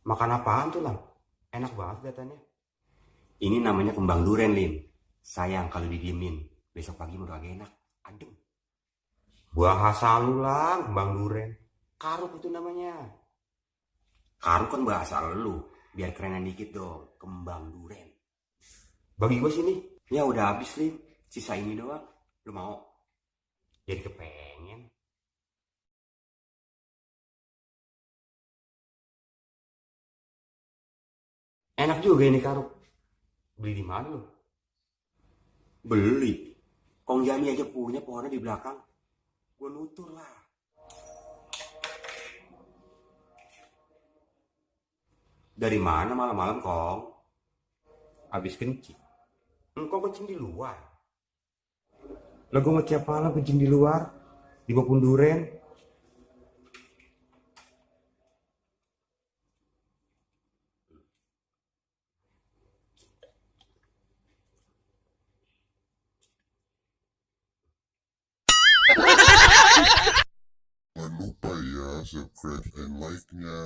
Makan apaan tuh, Lam? Enak banget kelihatannya. Ini namanya kembang duren, Lin. Sayang kalau didiemin. Besok pagi udah agak enak. Adem. Bahasa lu, Lam, kembang duren. Karuk itu namanya. Karuk kan bahasa lu. Biar kerenan dikit dong. Kembang duren. Bagi gue sini. Ya udah habis, Lin. Sisa ini doang. Lu mau? Jadi kepengen. Enak juga ini karuk. Beli di mana lu? Beli. Kong Jani aja punya pohonnya di belakang. Gue nutur lah. Dari mana malam-malam, Kong? Habis kencing. Kok kencing di luar? Lah gue mau tiap malam kencing di luar. Di bawah duren. Jangan lupa ya subscribe and like-nya.